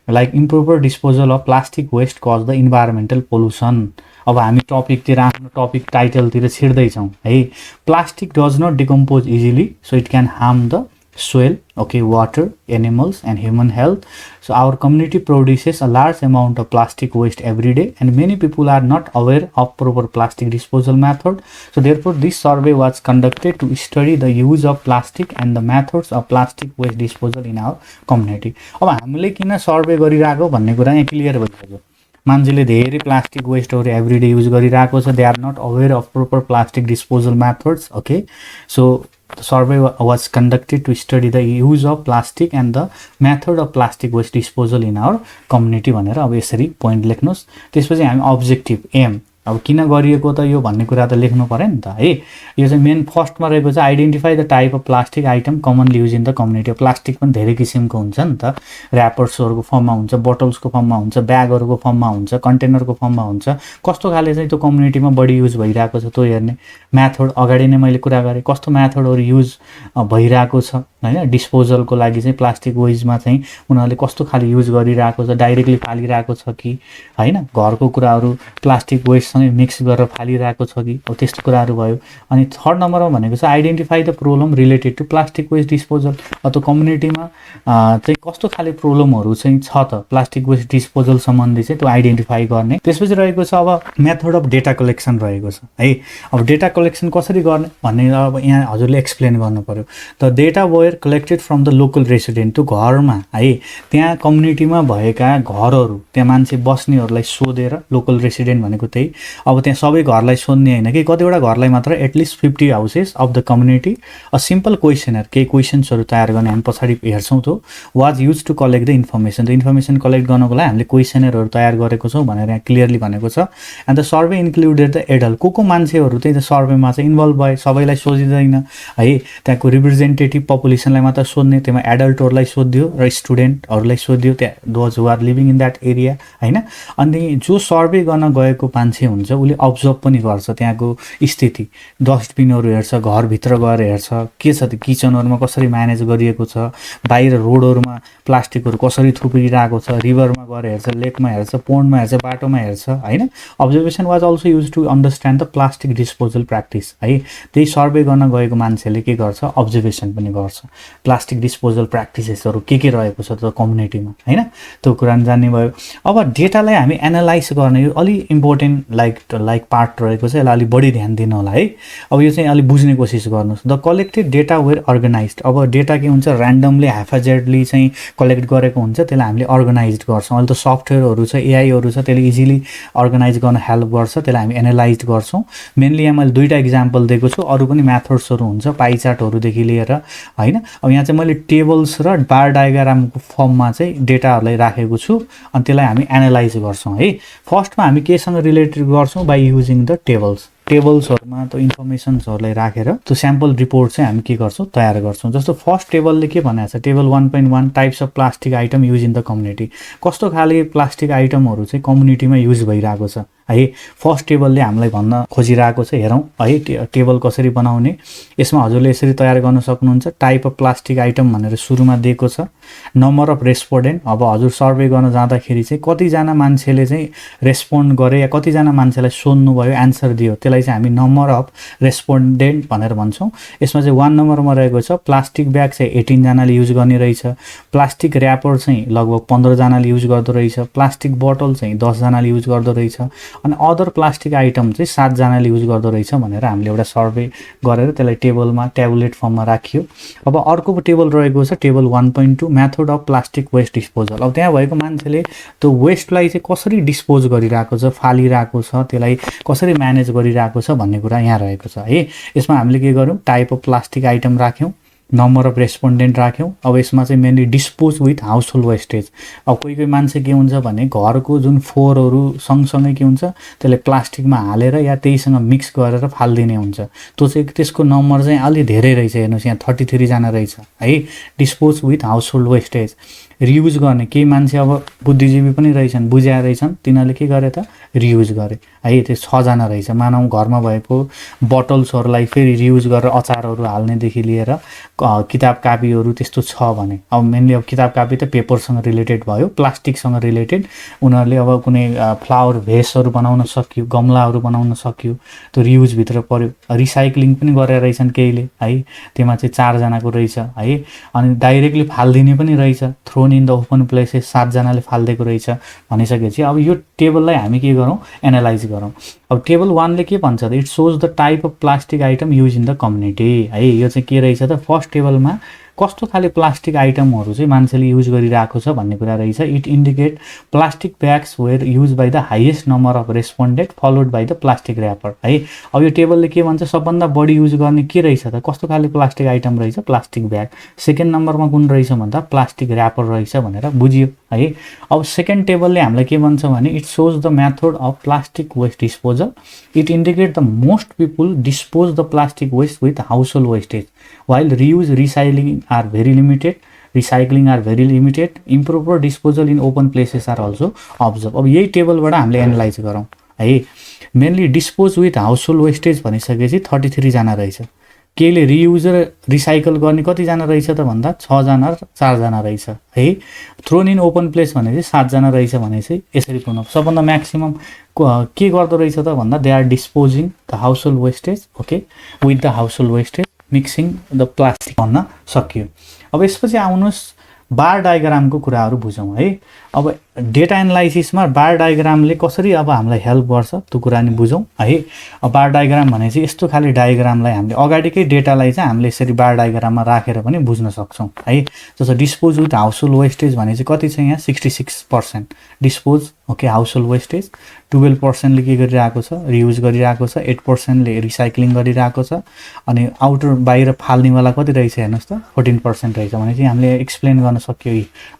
like improper disposal of plastic waste cause the environmental pollution. अब हामी टपिकतिर आफ्नो टपिक टाइटलतिर छिर्दैछौँ है। Plastic does not decompose easily so it can harm the soil, okay, water, animals, and human health. So our community produces a large amount of plastic waste every day, and many people are not aware of proper plastic disposal method. So therefore this survey was conducted to study the use of plastic and the methods of plastic waste disposal in our community. अब हामीले किन सर्वे गरिरहेको भन्ने कुरा यहाँ क्लियर भइसक्यो। मान्छेले धेरै प्लास्टिक वेस्टहरू एभ्रीडे युज गरिरहेको छ, they are not aware of proper plastic disposal methods, okay. So the survey was conducted to study the use of plastic and the method of plastic waste disposal in our community भनेर अब यसरी पोइन्ट लेख्नुस्। त्यसपछि हामी अब्जेक्टिभ एम अब किन गरिएको त यो भन्ने कुरा त लेख्नु पर्यो नि त है। यो चाहिँ मेन फर्स्टमा रहेको चाहिँ identify the type of plastic item commonly use in the community. Plastic पनि धेरै किसिमको हुन्छ नि त, ऱ्यापर्सहरूको फर्ममा हुन्छ, बोटल्सको फर्ममा हुन्छ, ब्यागहरूको फर्ममा हुन्छ, कन्टेनरको फर्ममा हुन्छ। कस्तो खाले चाहिँ त्यो कम्युनिटीमा बढी युज भइरहेको छ त्यो हेर्ने। म्याथड अगाडि नै मैले कुरा गरेँ, कस्तो म्याथडहरू युज भइरहेको छ होइन डिस्पोजलको लागि चाहिँ प्लास्टिक वेस्टमा चाहिँ उनीहरूले कस्तो खाले युज गरिरहेको छ, डाइरेक्टली फालिरहेको छ कि होइन, घरको कुराहरू प्लास्टिक वेस्टसँगै मिक्स गरेर फालिरहेको छ कि, अब त्यस्तो कुराहरू भयो। अनि थर्ड नम्बरमा भनेको छ identify the problem related to plastic waste disposal. त्यो कम्युनिटीमा चाहिँ कस्तो खाले प्रब्लमहरू चाहिँ छ त प्लास्टिक वेस्ट डिस्पोजल सम्बन्धी चाहिँ त्यो आइडेन्टिफाई गर्ने। त्यसपछि रहेको छ अब मेथड अफ डेटा कलेक्सन रहेको छ है। अब डेटा कलेक्सन कसरी गर्ने भन्ने अब यहाँ हजुरले एक्सप्लेन गर्नु पर्यो। The data were collected from the local resident, त्यो घरमा है त्यहाँ कम्युनिटीमा भएका घरहरू त्यहाँ मान्छे बस्नेहरूलाई सोधेर, लोकल रेसिडेन्ट भनेको त्यही। अब त्यहाँ सबै घरलाई सोध्ने होइन कि, कतिवटा घरलाई मात्र at least 50 houses of the community a simple questionnaire, केही क्वेसन्सहरू तयार गर्ने हामी पछाडि हेर्छौँ। त्यो was use to collect the information, त इन्फर्मेसन कलेक्ट गर्नको लागि हामीले क्वेसनरहरू तयार गरेको छौँ भनेर यहाँ क्लियरली भनेको छ। And the survey included the adult, को मान्छेहरू चाहिँ सर्वेमा चाहिँ इन्भल्भ भए, सबैलाई सोधिँदैन है, त्यहाँको रिप्रेजेन्टेटिभ पपुलेसनलाई मात्र सोध्ने, त्यसमा एडल्टहरूलाई सोध्यो र स्टुडेन्टहरूलाई सोध्यो, त्यहाँ those who are living in that area होइन। अनि जो सर्वे गर्न गएको मान्छे हुन्छ उसले अब्जर्भ पनि गर्छ त्यहाँको स्थिति, डस्टबिनहरू हेर्छ, घरभित्र गएर हेर्छ के छ त्यो किचनहरूमा कसरी म्यानेज गरिएको छ, बाहिर रोडहरूमा प्लास्टिकहरू कसरी थुपिरहेको छ, रिभरमा गएर हेर्छ, लेकमा हेर्छ, पोन्डमा हेर्छ, बाटोमा हेर्छ होइन। Observation was also used to understand the plastic disposal practice है। त्यही सर्वे गर्न गएको मान्छेले के गर्छ, अब्जर्भेसन पनि गर्छ, प्लास्टिक डिस्पोजल प्र्याक्टिसेसहरू के रहेको छ त्यो कम्युनिटीमा होइन, त्यो कुरा जान्ने भयो। अब डेटालाई हामी एनालाइज गर्ने यो अलिक इम्पोर्टेन्ट लाइक पार्ट रहेको छ, यसलाई अलिक बढी ध्यान दिनु होला है। अब यो चाहिँ अलिक बुझ्ने कोसिस गर्नुहोस्। द कलेक्टेड डेटा वेयर अर्गनाइज्ड, अब डेटा के हुन्छ ऱ्यान्डमली ह्याफाजेडली चाहिँ कलेक्ट गरेको हुन्छ, त्यसलाई हामीले अर्गनाइज गर्छौँ। अहिले त सफ्टवेयरहरू छ, एआईहरू छ, त्यसले इजिली अर्गनाइज गर्न हेल्प गर्छ, त्यसलाई हामी एनालाइज गर्छौँ। मेनली यहाँ मैले दुईवटा इक्जाम्पल दिएको छु, अरू पनि मेथड्सहरू हुन्छ पाइ चार्टहरूदेखि लिएर होइन। अब यहाँ चाहिँ मैले टेबल्स र बार डायग्रामको फर्ममा चाहिँ डेटाहरूलाई राखेको छु, अनि त्यसलाई हामी एनालाइज गर्छौँ है। फर्स्टमा हामी केसँग रिलेटेड गर्छौँ, बाई युजिङ द टेबल्सहरूमा त्यो इन्फर्मेसन्सहरूलाई राखेर त्यो स्याम्पल रिपोर्ट चाहिँ हामी के गर्छौँ, तयार गर्छौँ। जस्तो फर्स्ट टेबलले के भनेको छ, table 1.1 types of plastic item use in the community, कस्तो खाले प्लास्टिक आइटमहरू चाहिँ कम्युनिटीमा युज भइरहेको छ है। फर्स्ट टेबलले हामीलाई भन्न खोजिरहेको छ, हेरौँ है टेबल कसरी बनाउने। यसमा हजुरले यसरी तयार गर्न सक्नुहुन्छ। टाइप अफ प्लास्टिक आइटम भनेर सुरुमा दिएको छ, नम्बर अफ रेस्पोन्डेन्ट, अब हजुर सर्वे गर्न जाँदाखेरि चाहिँ कतिजना मान्छेले चाहिँ रेस्पोन्ड गरे या कतिजना मान्छेलाई सोध्नुभयो, एन्सर दियो, त्यसलाई चाहिँ हामी नम्बर अफ रेस्पोन्डेन्ट भनेर भन्छौँ। यसमा चाहिँ 1 नम्बरमा रहेको छ प्लास्टिक ब्याग चाहिँ 18 जनाले युज गर्ने रहेछ, प्लास्टिक ऱ्यापर चाहिँ लगभग 15 जनाले युज गर्दो रहेछ, प्लास्टिक बोतल चाहिँ 10 जनाले युज गर्दो रहेछ, अनि अदर प्लास्टिक आइटम चाहिँ 7 जनाले युज गर्दो रहेछ भनेर हामीले एउटा सर्वे गरेर त्यसलाई टेबलमा ट्याबुलेट फर्ममा राखियो। अब अर्को टेबल रहेको छ table 1.2 method of plastic waste disposal. अब त्यहाँ भएको मान्छेले त्यो वेस्टलाई चाहिँ कसरी डिस्पोज गरिरहेको छ, फालिरहेको छ, त्यसलाई कसरी म्यानेज गरिरहेको छ भन्ने कुरा यहाँ रहेको छ है। यसमा हामीले के गर्यौँ, टाइप अफ प्लास्टिक आइटम राख्यौँ, नम्बर अफ रेस्पोन्डेन्ट राख्यौँ। अब यसमा चाहिँ mainly dispose with household wastage. अब कोही मान्छे के हुन्छ भने घरको जुन फोहोरहरू सँगसँगै के हुन्छ त्यसले प्लास्टिकमा हालेर या त्यहीसँग मिक्स गरेर फालिदिने हुन्छ, त्यो चाहिँ त्यसको नम्बर चाहिँ अलि धेरै रहेछ। हेर्नुहोस् यहाँ 33 जना रहेछ है, dispose with household wastage. Reuse गर्ने केही मान्छे अब बुद्धिजीवी पनि रहेछन्, बुझ्या रहेछन्, तिनीहरूले के गरे त रियुज गरे है। त्यो 6 जना रहेछ। मानौँ घरमा भएको बोटल्सहरूलाई फेरि रियुज गरेर अचारहरू हाल्नेदेखि लिएर किताब कापीहरू त्यस्तो छ भने, अब मेनली अब किताब कापी त पेपरसँग रिलेटेड भयो, प्लास्टिकसँग रिलेटेड उनीहरूले अब कुनै फ्लावर भेसहरू बनाउन सक्यो, गमलाहरू बनाउन सक्यो, त्यो रियुजभित्र पर्यो। रिसाइक्लिङ पनि गरेर रहेछन् केहीले है, त्यसमा चाहिँ 4 जनाको रहेछ है। अनि डाइरेक्टली फालिदिने पनि रहेछ, thrown in the open places 7 जनाले फालिदिएको रहेछ भनिसकेपछि अब यो टेबललाई हामी के गरौँ, एनालाइज गरौँ। अब टेबल 1 ले के भन्छ त, it shows the type of plastic item use in the community है। यो चाहिँ के रहेछ त, फर्स्ट टेबलमा कस्तो खाले प्लास्टिक आइटमहरू चाहिँ मान्छेले युज गरिरहेको छ भन्ने कुरा रहेछ। It indicate plastic bags were use by the highest number of respondent followed by the plastic wrapper है। अब यो टेबलले के भन्छ, सबभन्दा बढी युज गर्ने के रहेछ त, कस्तो खाले प्लास्टिक आइटम रहेछ, प्लास्टिक ब्याग। सेकेन्ड नम्बरमा कुन रहेछ भन्दा प्लास्टिक ऱ्यापर रहेछ भनेर बुझियो है। अब सेकेन्ड टेबलले हामीलाई के भन्छ भने, it shows the method of plastic waste disposal. It indicate the most people dispose the plastic waste with household wastage while reuse recycling are very limited, recycling are very limited, improper disposal in open places are also observed। अब यही टेबलबाट हामीले एनालाइज गरौँ है। Mainly dispose with household wastage भनिसकेपछि 33 जना रहेछ। केहीले रियुज र रिसाइकल गर्ने कतिजना रहेछ त भन्दा 6 जना र 4 जना रहेछ है। थ्रोन इन ओपन प्लेस भने चाहिँ 7 जना रहेछ भने चाहिँ यसरी पुनः सबभन्दा म्याक्सिमम के गर्दो रहेछ त भन्दा, they are disposing the household wastage okay with the household wastage mixing the plastic भन्न सकियो। अब यसपछि आउनुहोस् बार डायग्रामको कुराहरू बुझौँ है। अब डेटा एनालाइसिसमा बार डायग्रामले कसरी अब हामीलाई हेल्प गर्छ त्यो कुरा नि बुझौँ है। अब बार डायग्राम भने चाहिँ यस्तो खाले डायग्रामलाई हामीले अगाडिकै डेटालाई चाहिँ हामीले यसरी बार डायग्राममा राखेर पनि बुझ्न सक्छौँ है। जस्तो dispose with household wastage भने चाहिँ कति छ यहाँ, 66% dispose okay household wastage. 12%ले के गरिरहेको छ, रियुज गरिरहेको छ। 8%ले रिसाइक्लिङ गरिरहेको छ। अनि आउटर बाहिर फाल्नेवाला कति रहेछ हेर्नुहोस् त, 14% रहेछ भने चाहिँ हामीले एक्सप्लेन गर्न सक्यो।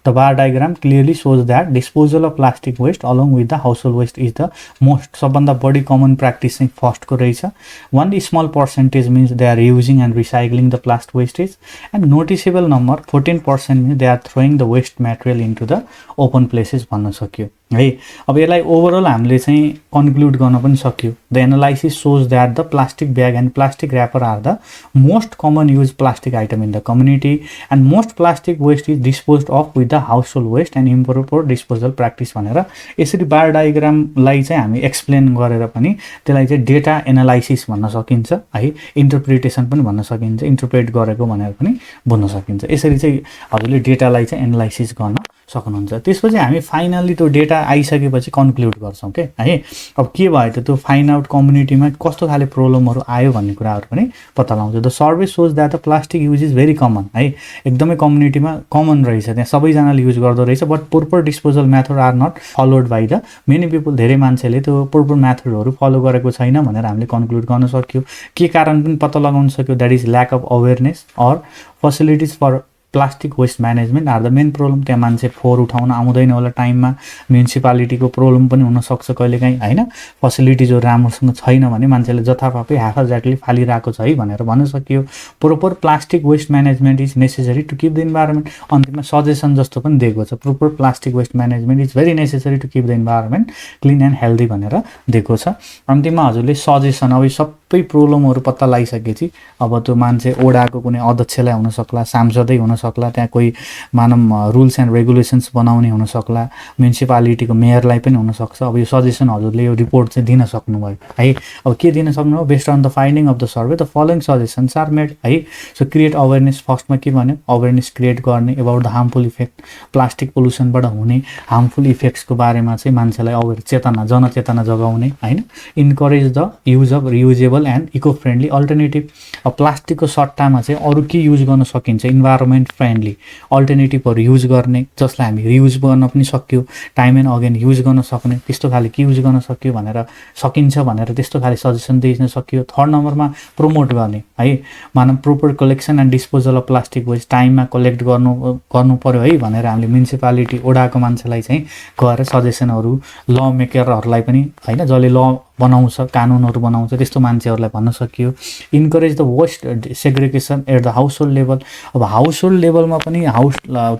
The bar diagram clearly shows that disposal of plastic waste along with the household waste is the most, सबभन्दा बढी कमन प्र्याक्टिस चाहिँ फर्स्टको रहेछ। Only small percentage means they are using and recycling the plast wastage and noticeable number 14% means they are throwing the waste material into the open places भन्न सक्यो है। अब यसलाई ओभरअल हामीले चाहिँ कन्क्लुड गर्न पनि सक्यो। The analysis shows that the plastic bag and plastic wrapper are the most common use plastic item in the community and most plastic waste is dispose of with the household waste and improper disposal practice भनेर यसरी बार डायग्रामलाई चाहिँ हामी एक्सप्लेन गरेर पनि त्यसलाई चाहिँ डेटा एनालाइसिस भन्न सकिन्छ है। इन्टरप्रिटेसन पनि भन्न सकिन्छ, इन्टरप्रेट गरेको भनेर पनि भन्न सकिन्छ। यसरी चाहिँ हजुरले डेटालाई चाहिँ एनालाइसिस गर्न सक्नुहुन्छ। त्यसपछि हामी फाइनली त्यो डेटा आइसकेपछि कन्क्लुड गर्छौँ के है। अब के भयो त, त्यो फाइन्ड आउट कम्युनिटीमा कस्तो खाले प्रब्लमहरू आयो भन्ने कुराहरू पनि पत्ता लगाउँछ। The survey shows that the plastic use is very common है, एकदमै कम्युनिटीमा कमन रहेछ, त्यहाँ सबैजनाले युज गर्दो रहेछ। But proper disposal method are not followed by the many people, धेरै मान्छेले त्यो प्रोपर मेथडहरू फलो गरेको छैन भनेर हामीले कन्क्लुड गर्न सक्यो। के कारण पनि पत्ता लगाउन सक्यो, that is lack of awareness or facilities for plastic waste management are the main problem. त्यहाँ मान्छे फोहोर उठाउन आउँदैन होला टाइममा, म्युनिसिपालिटीको प्रब्लम पनि हुनसक्छ कहिलेकाहीँ होइन। फेसिलिटिजहरू राम्रोसँग छैन भने मान्छेले जथाभावी हाफजाटली फालिरहेको छ है भनेर भन्न सकियो। Proper plastic waste management is necessary to keep the environment. अन्तिममा सजेसन जस्तो पनि दिएको छ, proper plastic waste management is very necessary to keep the environment clean and healthy भनेर दिएको छ। अन्तिममा हजुरले सजेसन, अब सबै प्रब्लमहरू पत्ता लगाइसकेपछि अब त्यो मान्छे ओडाको कुनै अध्यक्षलाई हुनसक्ला, सांसदै हुनसक्ला, त्यहाँ कोही मानव रुल्स एन्ड रेगुलेसन्स बनाउने हुनसक्ला, म्युनिसिपालिटीको मेयरलाई पनि हुनसक्छ। अब यो सजेसन हजुरले यो रिपोर्ट चाहिँ दिन सक्नुभयो है। अब के दिन सक्नुभयो, based on the finding of the survey the following suggestions are made है। सो क्रिएट अवेरनेस, फर्स्टमा के भन्यो, अवेरनेस क्रिएट गर्ने about the harmful effect, plastic पोल्युसनबाट हुने हार्मफुल इफेक्ट्सको बारेमा चाहिँ मान्छेलाई अवेर चेतना, जनचेतना जगाउने होइन। Encourage the use of reusable and eco friendly alternative. अब प्लास्टिकको सट्टामा चाहिँ अरू के युज गर्न सकिन्छ, इन्भाइरोमेन्ट फ्रेन्डली अल्टरनेटिभहरू युज गर्ने, जसलाई हामी रियुज गर्न पनि सक्यो, टाइम एन्ड अगेन युज गर्न सक्ने, त्यस्तो खाले के युज गर्न सक्यो भनेर सकिन्छ भनेर त्यस्तो खाले सजेसन दिन सक्यो। थर्ड नम्बरमा प्रमोट गर्ने है, मानव proper collection and disposal of plastic waste, टाइममा कलेक्ट गर्नु पर्यो है भनेर हामीले म्युनिसिपालिटी ओडाको मान्छेलाई चाहिँ गएर सजेसनहरू ल मेकरहरूलाई पनि होइन, जसले ल बनाउँछ, कानुनहरू बनाउँछ, त्यस्तो मान्छेहरूलाई भन्न सकियो। Encourage the waste segregation at the household level. अब हाउस होल्ड लेभलमा पनि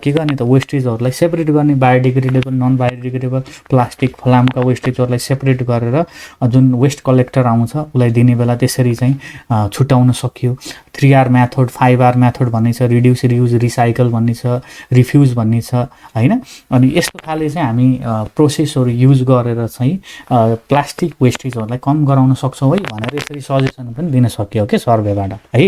के गर्ने त वेस्टेजहरूलाई सेपरेट गर्ने, बायोडिग्रेडेबल, नन बायोडिग्रेडेबल, प्लास्टिक फलामका वेस्टेजहरूलाई सेपरेट गरेर जुन वेस्ट कलेक्टर आउँछ उसलाई दिने बेला त्यसरी चाहिँ छुट्याउन सकियो। 3R मेथड, 5R मेथड भन्ने छ, रिड्युस, रियुज, रिसाइकल भन्ने छ, रिफ्युज भन्ने छ हैन। अनि यस्तो खाले चाहिँ हामी प्रोसेसहरू युज गरेर चाहिँ प्लास्टिक वेस्टेजहरूलाई कम गराउन सक्छौँ है भनेर यसरी सजेसन पनि दिन सकियो के सर्वेबाट है।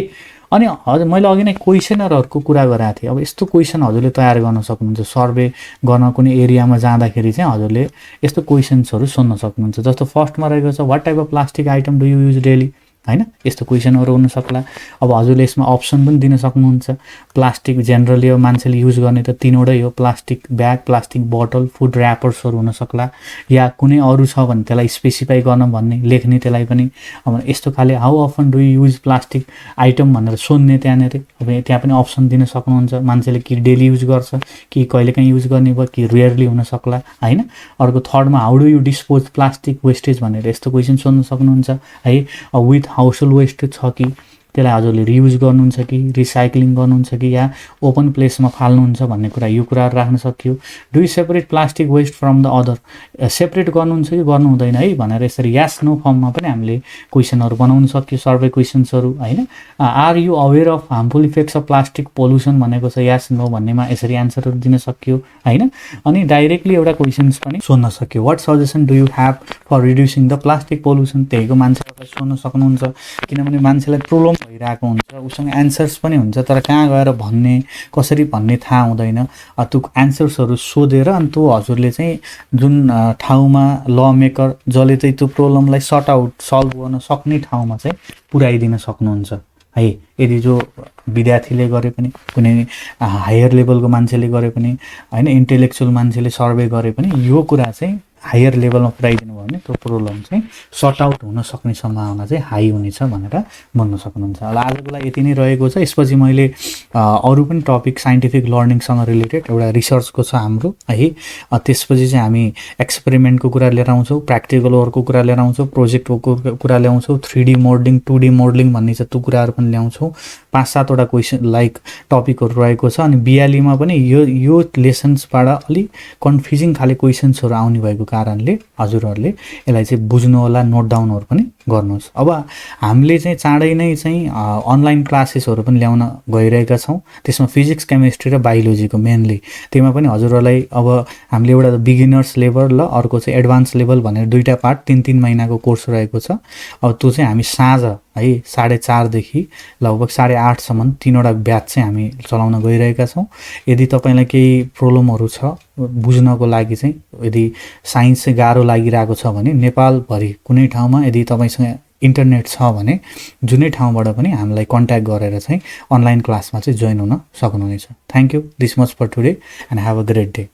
अनि हजुर मैले अघि नै क्वेसनरहरूको कुरा गरेको थिएँ। अब यस्तो क्वेसन हजुरले तयार गर्न सक्नुहुन्छ। सर्वे गर्न कुनै एरियामा जाँदाखेरि चाहिँ हजुरले यस्तो क्वेसन्सहरू सोध्न सक्नुहुन्छ। जस्तो फर्स्टमा रहेको छ what type of plastic item do you use daily हैन, यस्तो क्वेसनहरू हुन सक्ला। अब हजुरले यसमा अप्सन पनि दिन सक्नुहुन्छ। प्लास्टिक जेनरली अब मान्छेले युज गर्ने त 3वटै हो, प्लास्टिक ब्याग, प्लास्टिक बोतल, फुड ऱ्यापर्सहरू हुन सक्ला, या कुनै अरू छ भने त्यसलाई स्पेसिफाई गर्न भन्ने, लेख्ने त्यसलाई पनि। अब यस्तो खाले how often do you use plastic item भनेर सोध्ने त्यहाँनिर। अब त्यहाँ पनि अप्सन दिन सक्नुहुन्छ। मान्छेले कि डेली युज गर्छ, कि कहिलेकाहीँ युज गर्ने भयो, कि रेयरली हुन सक्ला हैन। अर्को थर्डमा how do you dispose plastic wastage भनेर यस्तो क्वेसन सोध्न सक्नुहुन्छ है। विथ हाउस होल्ड वेस्ट छ कि त्यसलाई हजुरले रियुज गर्नुहुन्छ कि रिसाइक्लिङ गर्नुहुन्छ कि या ओपन प्लेसमा फाल्नुहुन्छ भन्ने कुरा, यो कुराहरू राख्न सकियो। Do you separate plastic waste from the other, separate गर्नुहुन्छ कि गर्नु हुँदैन है भनेर यसरी यस नो फर्ममा पनि हामीले क्वेसनहरू बनाउन सक्यो, सर्वे क्वेसन्सहरू हैन। Are you aware of harmful effects of plastic pollution भनेको छ, यस नो भन्नेमा यसरी एन्सरहरू दिन सक्यो हैन। अनि डाइरेक्टली एउटा क्वेसन्स पनि सोध्न सक्यो, what suggestion do you have for reducing the plastic pollution, त्यहीको मान्छेहरूलाई सोध्न सक्नुहुन्छ। किनभने मान्छेलाई प्रब्लम भइरहेको हुन्छ, उसँग एन्सर्स पनि हुन्छ, तर कहाँ गएर भन्ने, कसरी भन्ने थाहा हुँदैन। त्यो एन्सर्सहरू सोधेर अनि त्यो हजुरले चाहिँ जुन ठाउँमा ल मेकर जसले चाहिँ त्यो प्रब्लमलाई सर्ट आउट सल्भ गर्न सक्ने ठाउँमा चाहिँ पुर्याइदिन सक्नुहुन्छ है। यदि जो विद्यार्थीले गरे पनि, कुनै हायर लेभलको मान्छेले गरे पनि हैन, इन्टेलेक्चुअल मान्छेले सर्वे गरे पनि यो कुरा चाहिँ हायर लेभलमा पुर्याइदिनु भयो भने त्यो प्रब्लम चाहिँ सर्ट आउट हुन सक्ने सम्भावना चाहिँ हाई हुनेछ भनेर भन्न सक्नुहुन्छ। अब आजको लागि यति नै रहेको छ। यसपछि मैले अरू पनि टपिक साइन्टिफिक लर्निङसँग रिलेटेड एउटा रिसर्चको छ हाम्रो है। त्यसपछि चाहिँ हामी एक्सपेरिमेन्टको कुरा लिएर आउँछौँ, प्र्याक्टिकल वर्कको कुरा लिएर आउँछौँ, प्रोजेक्टको कुरा ल्याउँछौँ, 3D मोडलिङ, 2D मोडलिङ भन्ने छ त्यो कुराहरू पनि ल्याउँछौँ। 5-7वटा क्वेसन लाइक टपिकहरू रहेको छ। अनि बिहालीमा पनि यो लेसन्सबाट अलिक कन्फ्युजिङ खाले क्वेसन्सहरू आउने भएको कारणले हजुरहरूले यसलाई चाहिँ बुझ्नु होला, नोट डाउनहरू पनि गर्नुहोस्। अब हामीले चाहिँ चाँडै नै चाहिँ अनलाइन क्लासेसहरू पनि ल्याउन गइरहेका छौँ। त्यसमा फिजिक्स, केमिस्ट्री र बायोलोजीको मेनली, त्यसमा पनि हजुरहरूलाई अब हामीले एउटा बिगिनर्स लेभल र अर्को चाहिँ एडभान्स लेभल भनेर 2टा पार्ट 3-3 महिनाको कोर्स रहेको छ। अब त्यो चाहिँ हामी साँझ है 4:30 देखि लगभग 8:30सम्म 3वटा ब्याच चाहिँ हामी चलाउन गइरहेका छौँ। यदि तपाईँलाई केही प्रब्लमहरू छ बुझ्नको लागि चाहिँ, यदि साइन्स चाहिँ गाह्रो लागिरहेको छ भने नेपालभरि कुनै ठाउँमा यदि तपाईँसँग इन्टरनेट छ भने जुनै ठाउँबाट पनि हामीलाई कन्ट्याक्ट गरेर चाहिँ अनलाइन क्लासमा चाहिँ जोइन हुन सक्नुहुनेछ। Thank you this much for today and have a great day.